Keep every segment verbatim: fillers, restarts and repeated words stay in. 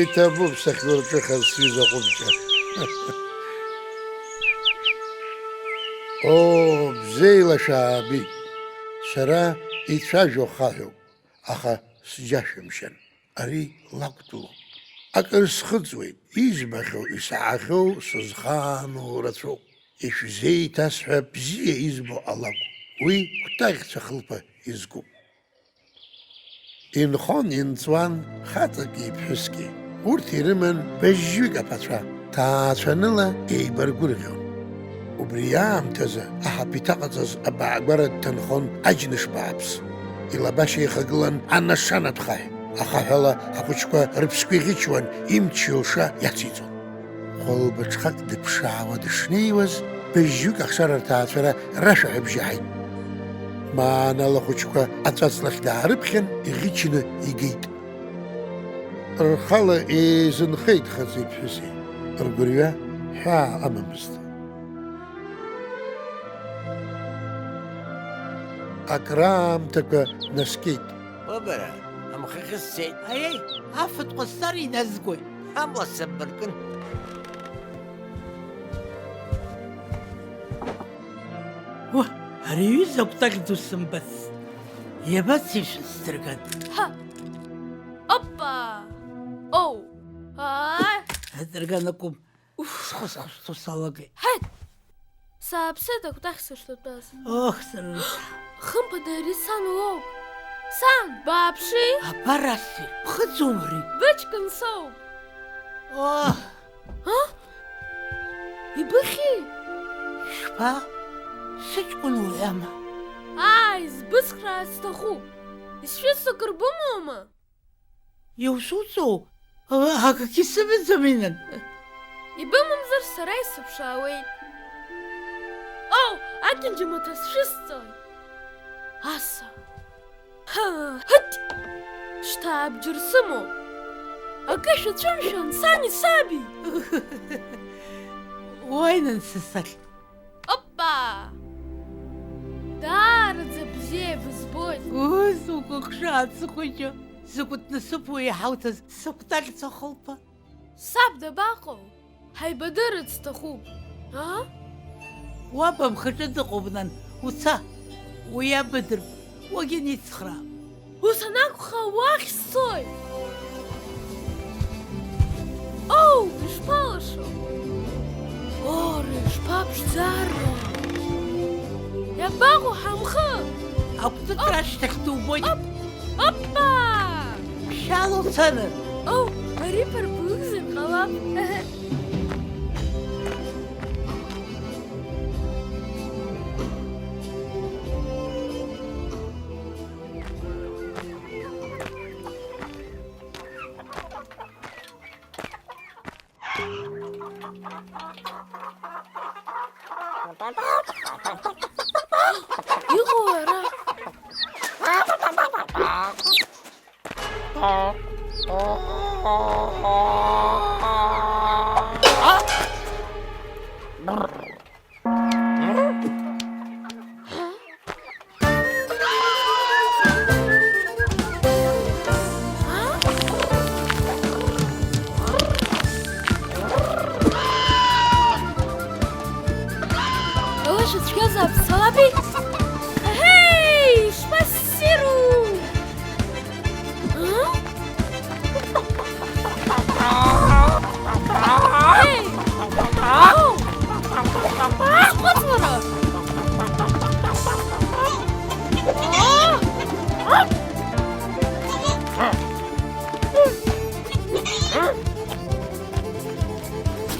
Иҭабуп сахьурҿыхаз, сҩыза ҟәыбҷа. Оо, бзиала шәаабеит. Сара ицәажәо хаҳәуп, аха сџьашәымшьан. Ари лакәтәлоуп. Акыр схыҵуеит, избахьоу, исаҳахьоу сызхаану рацәоуп. Ишәзеиҭасҳәа бзиа избо алакә, уи кәтаӷьцәа хылԥа изкуп. Инхон, инҵуан хаҵаки ԥҳәыски. Урҭ ирыман быжьҩык аԥацәа, ҭаацәаныла еибаргәырӷьон. Убри аамҭазы аҳаԥ иҭаҟаҵаз абаагәара дҭынхон аџьныш бааԥс. Илабашьа ихагылан анашана дхаҳә. Ахаҳәала ахәыҷқәа рыԥсқәа иӷьычуан, имч-илша иациҵон. Хәылбыҽхак дыԥшаауа дышнеиуаз, быжьҩык ахшара рҭаацәара рашәаҳәабжь иаҳаит. Маанала ахәыҷқәа аҵәаҵлахь даарыԥхьан, иӷьычны игеит. Рхала еизынхеит хыҵи ԥҳәыси, ргәырҩа ҳәаа амамызт. Акраамҭақәа наскьеит. Уабара, амхахьы сцеит. Аиеи, афатә ҟасҵар иназгоит. Амла саббаркын. Уа, ари аҩыза акәтаӷь ду сымбац. Иабацеи шәа сдырган? Ҳа! Оппа! Оу! Аа! Адырган акәым. Уф! Схы-схы салагеит. Ҳаит! Сааԥсеит акәтаӷь сышҭатәаз. Ох, сара. Хымԥада ари сан лоуп. Сан, бааԥши! Абар ассир, ԥхыӡума ари? Быҷкәын соуп. Ох! А? Ибыхьи? Шәба, сыҷкәын уҳәама? Ааи, збыцхраарц сҭахуп. Исшәысҭо кыр бымоума? Иузуҵоу? Акгьы сымаӡам, инан. Ибымамзар, сара исыԥшаауеит. Оу, акьанџьа маҭәа сшәысҵоит. Аса. Ҳы, ҳыт! Шьҭа абџьар сымоуп. Акы шәацәымшәан, сани саби! Уааи, нан, са сахь. Оппа! Даараӡа бзиа бызбоит! Ус укәыхшааит, сыхәыҷы! Закәытә насыԥу иҳауҭаз сыкәтаӷьцәа хылԥа! Саб дабаҟоу? Ҳаибадырырц сҭахуп. А? Уаб амхаҿы дыҟоуп, нан, уца, уи абыдыр, уагьаницхраап. Ус анакәха, уахь сцоит. Оу, ишԥалашо? О, ишԥаԥшӡароу! Иабаҟоу ҳамхы? Акәтыҵра ашьҭахь дубоит. Оп! Оппа! Ԥшьаала уцаны! Оу, ари ԥарԥылызар ҟалап. Иҟоу ара? Алашьа цәгьазаап, салаби? Аҳеи, ишԥассиру!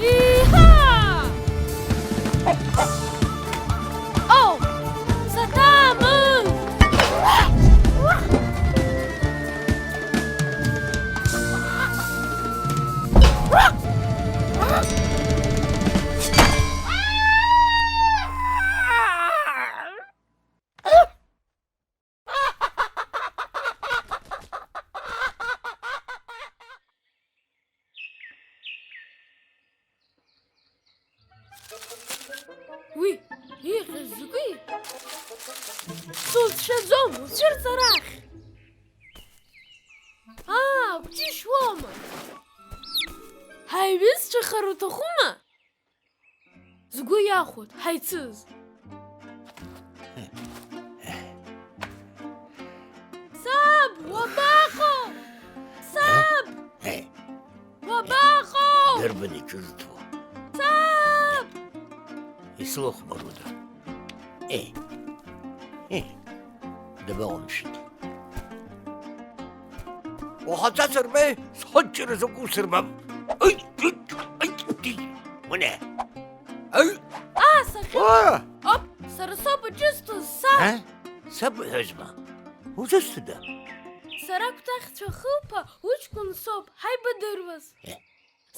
Иҳа! Оу! Саҭамыз! Уи иҟаз закәи? Суцәшәаӡом, уцәырҵ арахь! Аа, Џьышьуама? Ҳаиҩызцәахар уҭахума? Згәы иахәоит, ҳаицыз. Саб, уабаҟоу? Саб! Уабаҟоу? Дарбан иҿызҭуа? Саб! Исылахәмаруда? Е, е, дабаҟоу, мшәан? Уҳаҵа сырбеи, схыччара закәу сырбап. Ай, ай, ай, ди, уне. Ай! Аа, сахьа! Уа! Оп, сара соуп аҿызҭуаз, саб! Ҳа? Саб уҳәозма? Узысҭада? Сара Кәтаӷьцәа Хылԥа уҷкәын соуп, ҳаибадыруаз. Е.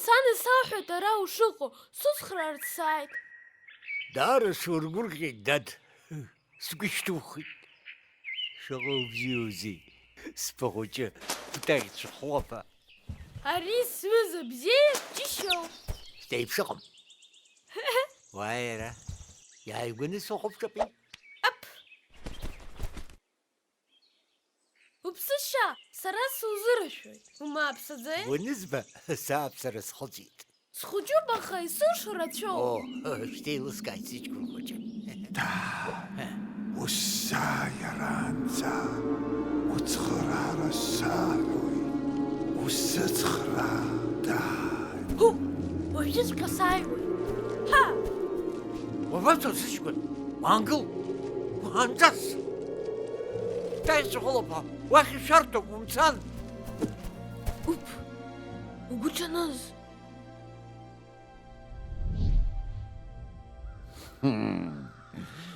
Сан исалҳәеит ара ушыҟоу, суцхраарц сааит. Даара сургәырӷьеит, дад. Сгәы шьҭухит. Шаҟа убзиоузеи, сԥа хәыҷы, Кәтаӷьцәа Хылԥа. Ари сҩыза бзиа џьышьоуп. Шьҭа еиԥшыҟам. Уааи ара, иааигәаны сыхәаԥшаби? Ап! Уԥсышьа, сара сузырышәоит, умааԥсаӡеи? Уанызба, сааԥсара схыҵит. Схәыҷуп, аха исылшо рацәоуп. О, шьҭа еилыскааит, сыҷкәын хәыҷы. Даа, усзааиараанӡа уцхыраара саҳәоит, усыцхраа, даа. Ҳу, уажәыҵәҟьа сааиуеит. Ҳа! Уабацо, сыҷкәын? Уаангыл! Уаанҿас! Кәтаӷьцәа Хылԥа, уахь ишәарҭоуп, умцан! Уп, угәы ҿаныз!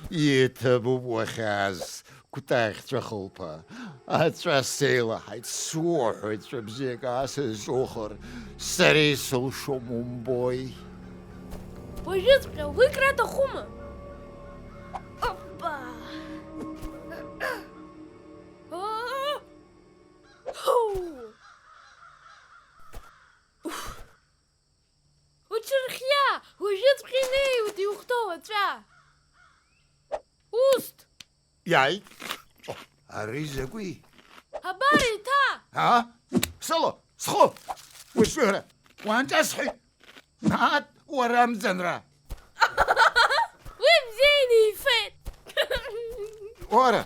Иҭабуп уахьааз, Кәтаӷьцәа Хылԥа. Аҵәа сеилаҳаит, суҳәоит, ҵәа бзиак аасызҿухыр, сара исылшом умбои. Уажәыҵәҟьа уи краҭахума? Оппа! Оо! Ҳоу! Уф! Уҽырхиа, уажәыҵәҟьа инеиуеит иухәҭоу аҵәа. Усҭ! Иааит. Ари закәи? Абар еиҭа! А? Сыло, схы! Ушәыра! Уанҿасҳәеит! Мааҭ уара амӡанра! Уи бзиа инифеит! Уара!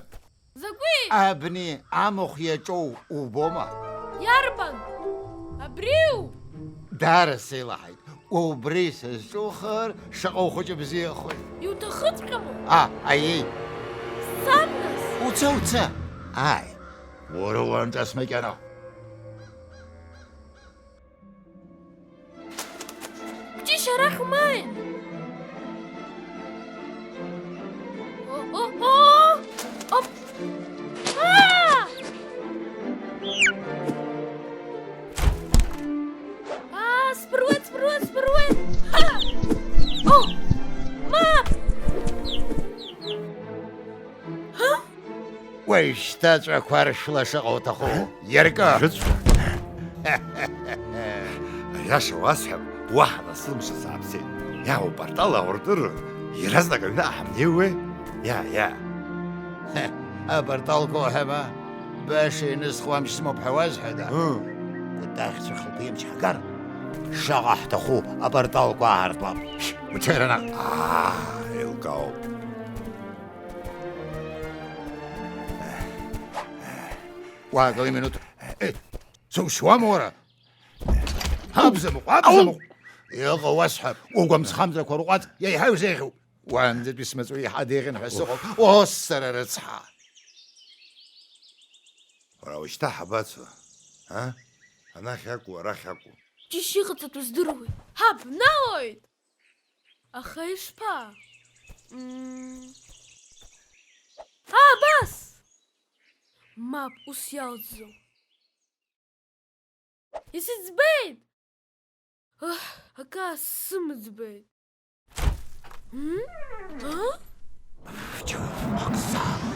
Закәи? Абни амахә иаҿоу убома? Иарбан? Абриу? Даара сеилаҳаит. Убри сызҿухыр, шаҟа ухәыҷы бзиахоит. Иуҭахыҵәҟьома? А, аиеи. Сцап нас? Уца, уца. Ааи. Уара уанҿас макьана. Ҷышь арахь умааин! О-о-о! Оп! Аа! Аа, сԥыруеит, сԥыруеит, сԥыруеит! Ха! О! Мап! Ха? Уажәшьҭа аҵәақәа ршәла шыҟоу уҭаху, иаркы! Жәыцәа! Аиаша уасҳәап, уаҳа наслымша сааԥсеит. Иа, упартал ауртыр, иаразнак аҩныҟа ҳамнеиуеи? Иа, иа. Ҳе, апарталқәа уҳәама? Баша инысхуамч сымоуп ҳәа уазҳәада? Ыы. Кәтаӷьцәа хықәимч ҳгар, шаҟа ҳҭаху апарталқәа аартуам. Мчеранаҟ. Аа, еилкаауп. Уаагыл иминуҭ. Еи, сушьуама уара? Абзамыҟә, абзамыҟә! Иҟоу уасҳәап, угәамҵхамҵрақәа рҟәаҵ, иаҳа иузеиӷьуп. Уаанӡатәи смаҵуҩ иаҳа деиӷьын ҳәа сыҟоуп. Ос, сара рыцҳа! Уара ушьҭа ҳабацо, а? Анахь акәу, арахь акәу? Џьышьа иҟаҵатәу здыруеит. Ҳабналоит! Аха ишԥа? Мм. А, абас! Мап, ус иалҵӡом. Исыӡбеит! Аҳ, акы аасымӡбеит. Мм? А?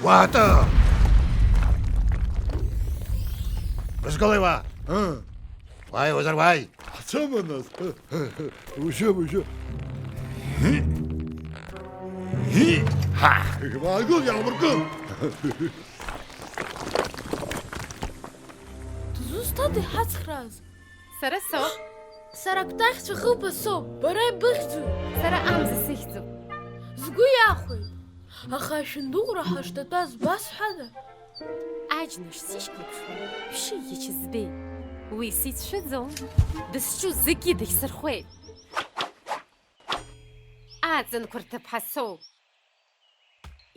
Уаатәы! Бызгылеи уа? Ыы. Уааи, уазар уааи! Ҳцома нас? Ужьы, ужьы. Ҳа! Уаагыл, иаумыркын! Дызусҭ Ҳаҭада иҳацхрааз? Сара соуп. Сара акәтаӷьцәа хылԥа соуп, бара ибыхьӡуи? Сара амза сыхьӡуп. Сгәы иахәеит, аха ашәындыҟәра ҳаштатәаз басҳәада? Аџьныш сишьклаԥшуа, ԥшьы иачызбеит. Уи сицәшәаӡом. Дызҿу зегьы дахьсырхәеит. Аӡынқәа рҭыԥҳа соуп.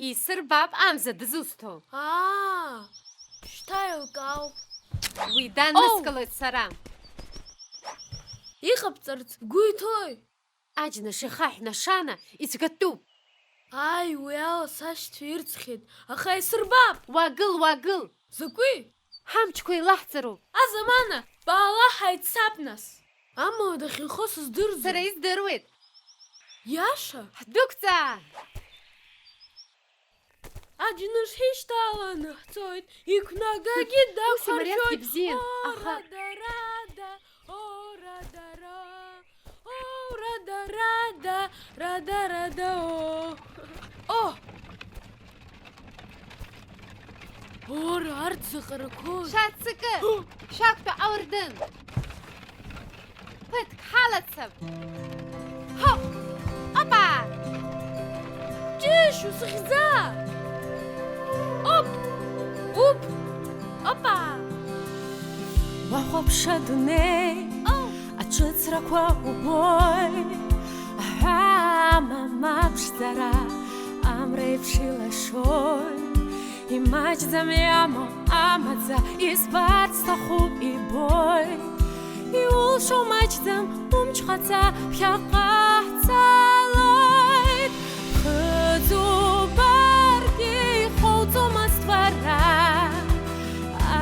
Исырбап амза дызусҭоу. Аа, шьҭа еилкаауп. Уи даныскылоит сара. Иҟабҵарц бгәы иҭои? Аџьныш ихаҳә нашана ицәгатәуп. Ааи, уи ала сашьцәа ирӡхьеит, аха исырбап! Уагыл, уагыл! Закәи? Ҳамчқәа еилаҳҵароуп. Азамана, баала ҳаиццап нас. Амала дахьынхо сыздырӡом. Сара издыруеит. Иаша? Ҳдәықәҵаа! Аџьныш ҳишьҭаланы ҳцоит, иқәнагагьы ус имариазгьы дақәҳаршәоит. Бзиан, о, аха рада, рада, о, рада, ра, о, рада, рада, рада, рада, о. О! Ора, арҭ заҟарақәоу! Шәаццакы! Шәақәтәа ауардын! Ԥыҭк ҳалацап! Ҳоп! Опа! Џьышә, усыхьӡа! Оп! Уп! Опа! Уахәаԥш адунеи, оу! Аҽыҵрақәа убои, аҳәаа мама ԥшӡара, амра еиԥш илашои. Имаҷӡам иамоу амаӡа, избарц сҭахуп ибои. Иулшо маҷӡам умч хаҵа, ԥхьаҟа ҳцалоит. Ԥхыӡ убаргьы ихоуҵомызт уара,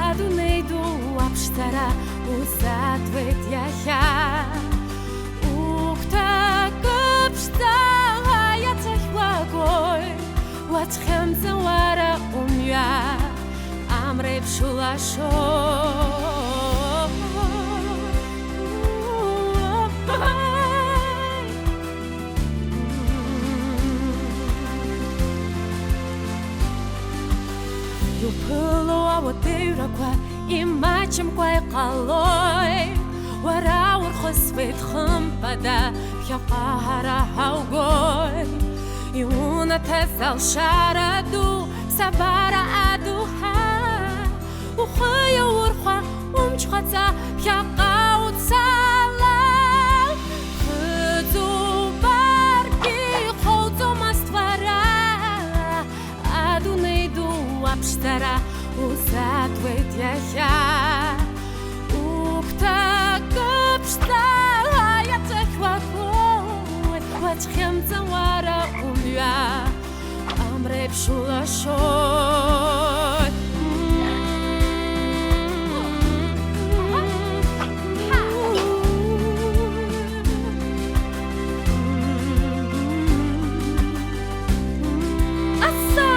адунеи ду аԥшӡара узаҭәеит иахьа. Угәҭакы ԥшӡала иаҭахь уагоит. Уацәхьымӡа уара умҩа, амра еиԥш улашо. Иуԥыло ауадаҩрақәа имаҷымкәа иҟалоит. Уара урхысуеит хымԥада, ԥхьаҟа ҳара ҳаугоит. Иунаҭаз алшара ду, ԥсабара адуҳа, ухы иаурхәа, умч хаҵа, ԥхьаҟа уцала. Ԥхыӡ убаргьы ихоуҵомызт уара, адунеи ду аԥшӡара узаҭәеит иахьа. Угәҭакы ԥшӡала иаҭахь уагоит, уацәхьымӡа уара умҩа, амра еиԥш улашоит. Аса!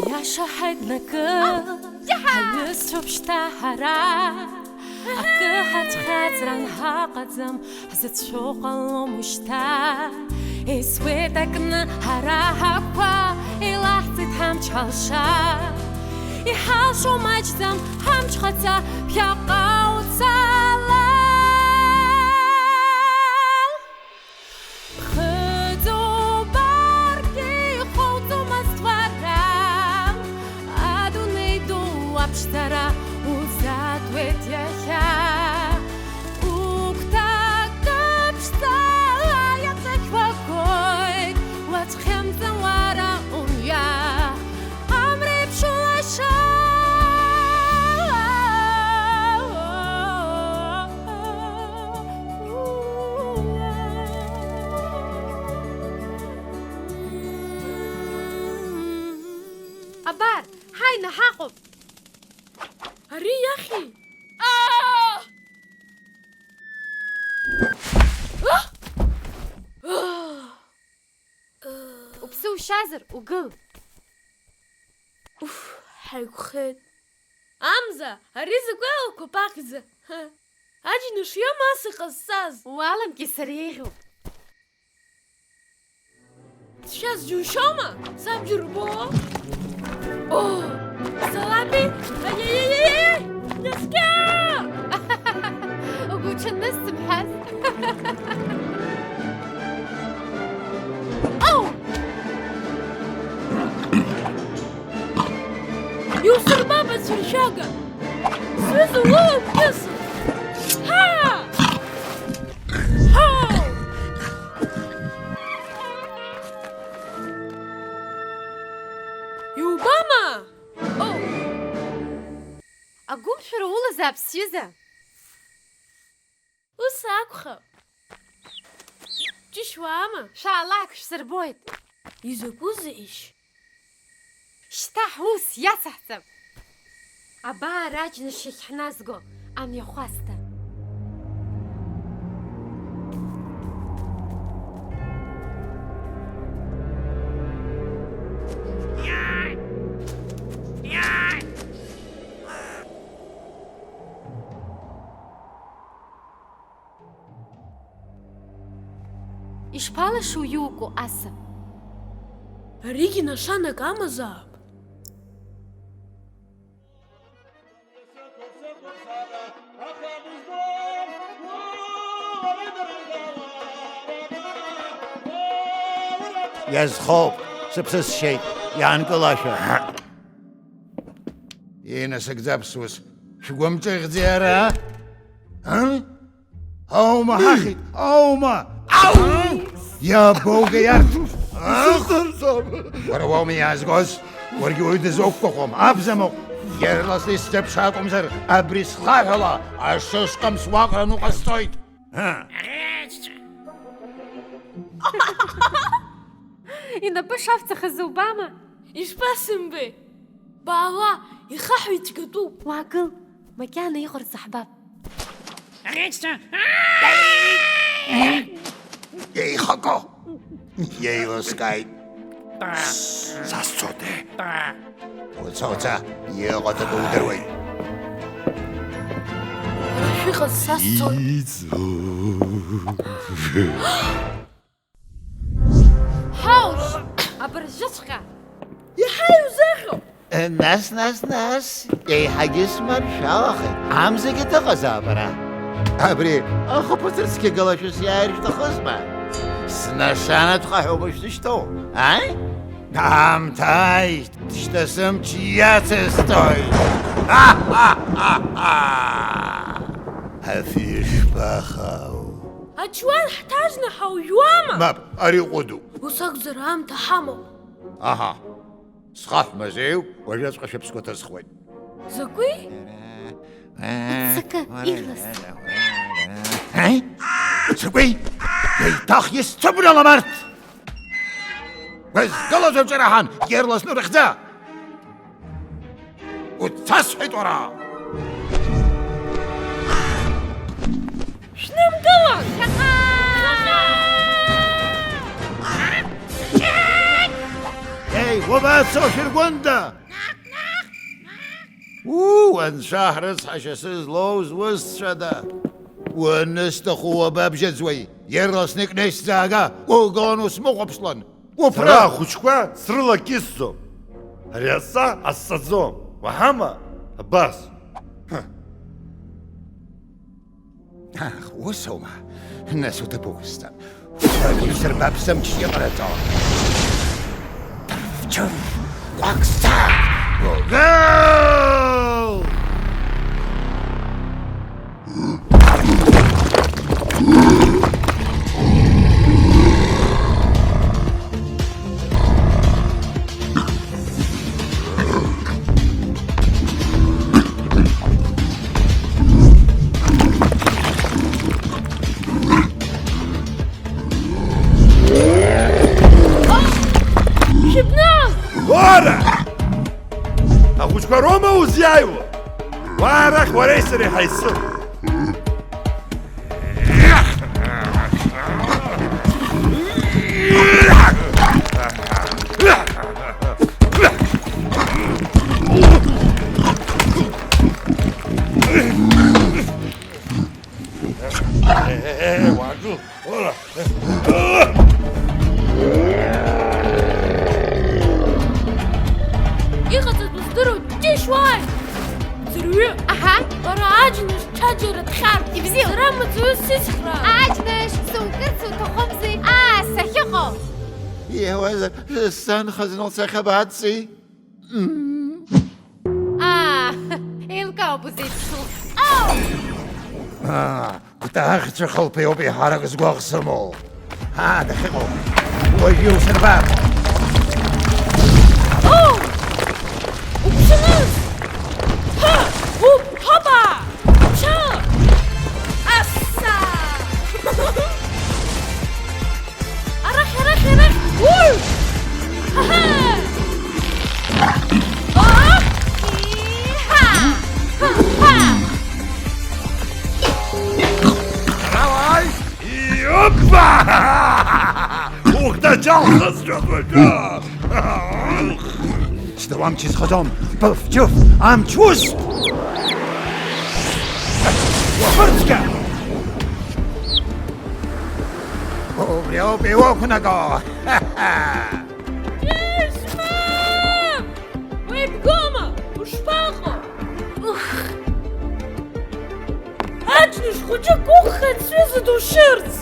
Аиаша ҳаиднакы, ҳаҩызцәоуп шьҭа ҳара. Акы ҳацәхьаҵран ҳаҟаӡам, ҳзыцәшәо ҟалом ушьҭа. Еисуеит акны ҳара ҳақәа, илаҳҵеит ҳамч ҳалша. Иҳалшо маҷӡам ҳамч хаҵа, ԥхьаҟа уцала. Ԥхыӡ убаргьы ихоуҵомызт уара, адунеи ду аԥшӡара узаҭәеит иахьа. Угәҭакы ԥшӡала иаҵәахь уагоит, уацәхьымӡа уара умҩа. Амра еиԥш улаша. Абар, ҳаины ҳаҟоуп! Ари иахьи? Аа! Уԥсы ушьазар, угыл. Уф, ҳаиқәхеит. Амза, ари закәи алақәа ԥахьӡа? Ҳы. Аџьныш иоума ас иҟазҵаз? Уаламки, сара еиӷьуп. Сшәаз џьушьома, саб џьурбо? О, салами? Ай-яй-яй-яй! Инаскьа! Угәы уҽаннысымҳәаз. Ау! Иусырбап ацәыршәага! Сҩыза уоумкьысын! Ҳа! Ҳау! Иубама? Оу! Агәымшәара улазаап, сҩыза! Ус акәхап. Џьышьуама? Шәаалак, шәсырбоит. Изакәызеишь? Шьҭа ҳус иацаҳҵап. Абар аџьныш иахьҳназго амҩахәасҭа. Ишԥалашоу иуку, асаби? Аригьы нашанак амазаап. Иазхоуп, сыԥсы сшьеит, иаанкылашәа. Инасыгӡап сус. Шәгәы мҿыӷьӡеи ара? Ы? Аума ҳахьит, аума! Ау! Иабоугеи арҭ? Ах! Уара уоума иаазгоз? Уаргьы уаҩы дызуқәгәыӷуам, абзамыҟә! Ирласны исзыԥш акәымзар, абри схаҳәала ашышкамс уаҟараны уҟасҵоит! Ҳы! Инапы шавҵахаз убама? Ишԥасымбеи? Баала, ихаҳә ицәгатәуп. Уаагыл, макьана иҟарҵо ҳбап. Аӷьычцәа! Еихаго! Еилыскааит! Са сцоит! Уца, уца, иҟаҵатәу удыруеит! Ара шәыҟаз са сцоит! Иҵоу! Ҳауш, абыржәыҵәҟьа! Иаҳа иузыхьу! Нас, нас, нас, еиҳагьы сманшәалахеит. Амзагьы дыҟазаап ара. Абри ахаԥыцырцқьа галашәыс иааир шәҭахызма? Снашанатәха ҳәа умышьҭышьҭоу, аи? Аамҭааит, шьҭа сымч иацысҵоит! Ҳа-ҳа-ҳа-ҳа! Афҩы шԥахау? Ачуан ҳҭажьны ҳаужәуама? Мап, ари ҟәыдуп. Ус акәзар, аамҭа ҳамоуп. Аҳа. Схаҳә мазеиуп, уажәыҵәҟьа шәыԥсқәа ҭысхуеит. Закәи? Аццакы, ирлас. Аи? Закәи? Еиҭах исцәыбналам арҭ! Уазгылаз уҿараҳан, ирласны урыхьӡа! Уцасҳәеит уара! Шәнымгылан! Шаҟа! Еи, уабацо, Шәыргәында? Уу, анцәа ҳрыцҳашьа сызлоу зусҭцәада? Уанысҭаху уабабжьаӡуеи? Ирласны икны исзаага, угон усмыхәаԥшлан! Уԥра! Сара ахәыҷқәа срылакьысӡом. Ари адҵа ҟасҵаӡом. Уаҳама? Абас. Ах, усоума? Нас уҭыԥ уқәысҵап. Уаҩ исырбап сымч иҟанаҵо. Ҭырф-ҽырф, кәак-сцак! Угыл! Шәыбна! Уара! Ахәыҷқәа роума узиааиуа? Уа арахь уареи сареи ҳаисы! Уаагыл, уара! Уара! Уааи! Ӡырҩы! Аҳа! Бара аџьныш ҽаџьара дхьар! Ибзиоуп! Сара маҵуҩыс сыцхраа! Аџьныш, сукырц уҭахымзи! Аа, сахьыҟоу! Иауазар, сан хазна лцахьа баци? Аа, еилкаауп узеиԥшу. Ау! Аа, Кәтаӷьцәа хылԥа иоуп еиҳарак згәаӷ сымоу. Аа, дахьыҟоу. Уажәы иусырбап. Оу! Уԥшыныз! Ҳа! Уп, ҳопа! Ԥшы! Асса! Арахь, арахь, арахь! Уи! Аҳа! Оп! Иҳа! Ҳа! Ҳа! Давай! Иопа! Ух, даџьалхазшәа хәыҷы! Сдауам, ҽизхаӡом, быф-џьыф, амч ус! Уафырцәгьа! Убри ауп иуқәнаго! Ишмам! Уеибгома? Ушԥаҟоу? Ух! Аџьныш хәыҷык уқәхеит сҩыза душьырц!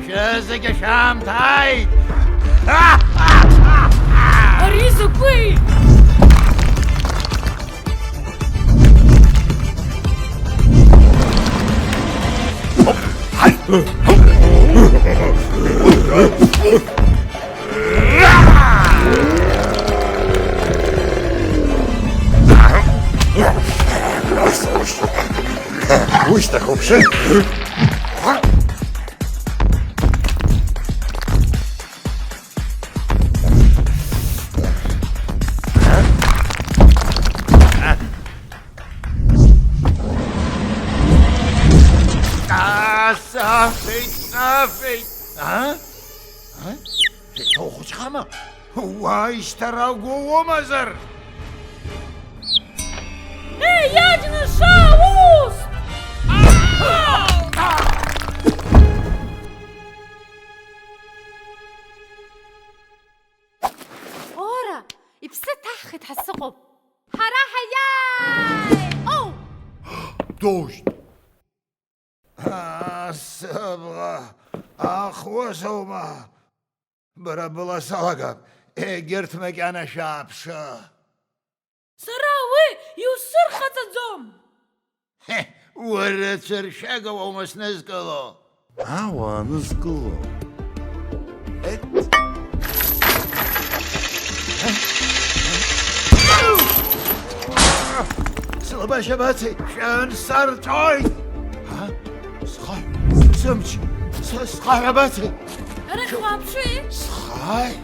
Шәызегьы шәаамҭааит! Ари закәи? Ушьҭахь уԥшы. Аа, сафеит, сафеит! А? А? Иҭоухәыцхама? Уа, ишьҭарагәоу умазар? Еи, иаџьныш, ус! Ора, иԥсы ҭаҳхит ҳәа сыҟоуп. Ҳара ҳаиааи! Оу! Дождь! Аа, сыбӷа ахуазоума? Бара была салагап, егьырҭ макьана шәааԥшы. Сара уи иусырхаҵаӡом! Ҳе, уара цәыршәага уоума снызкыло? Ауаа нызкыло. Ет. Слабашьа бацеи, шәан сарҵоит! А? Схаҳә, сымч, с-, схаҳә абацеи! Арахь уааԥшы! Схаҳә!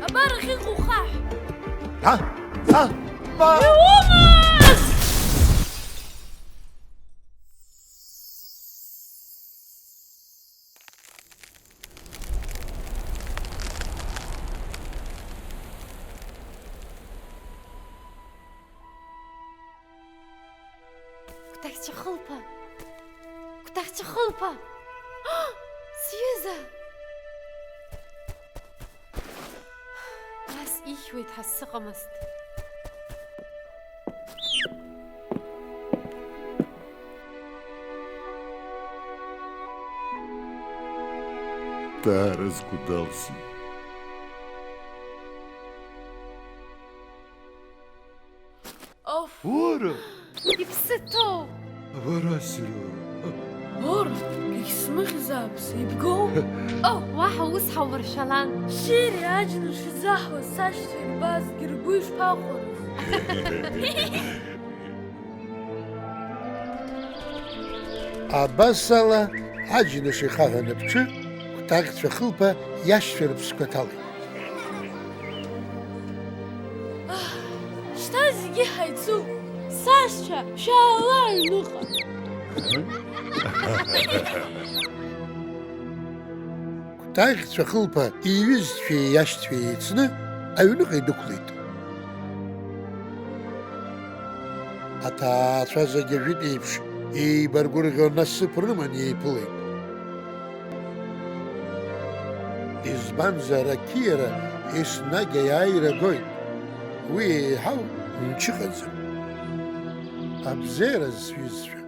Абар ахьыҟоу хаҳә! А? А? Ма! Иумаз! Кәтаӷьцәа хылԥа! Кәтаӷьцәа хылԥа! Сҩыза! Ас ихьуеит ҳәа сыҟамызт. Даара сгәы далсит. Оф! Уара! Иԥсы ҭоу! Абар асра! Ор, егьсмыхьзаап, сеибгоу? О, уаҳа ус ҳаумыршәалан! Шьыри, аџьныш изаҳуаз сашьцәа ирбазгьы ргәы ишԥахәарыз? Абасала, аџьныш ихаҳәаны бҽы, Кәтаӷьцәа хылԥа иашьцәа рыԥсқәа ҭалеит. Шьҭа зегьы ҳаицуп, сашьцәа, шәаала аҩныҟа! Кәтаӷьцәа хылԥа иҩызцәеи иашьцәеи еицны аҩныҟа идәықәлеит. Аҭаацәа зегьы ажәытә еиԥш еибаргәырӷьо насыԥ рыманы еиԥылеит. Избанзар, ақьиара еснагь аиааира гоит. Уи еиҳау мчы ыҟаӡам. Абзиараз, сҩызцәа,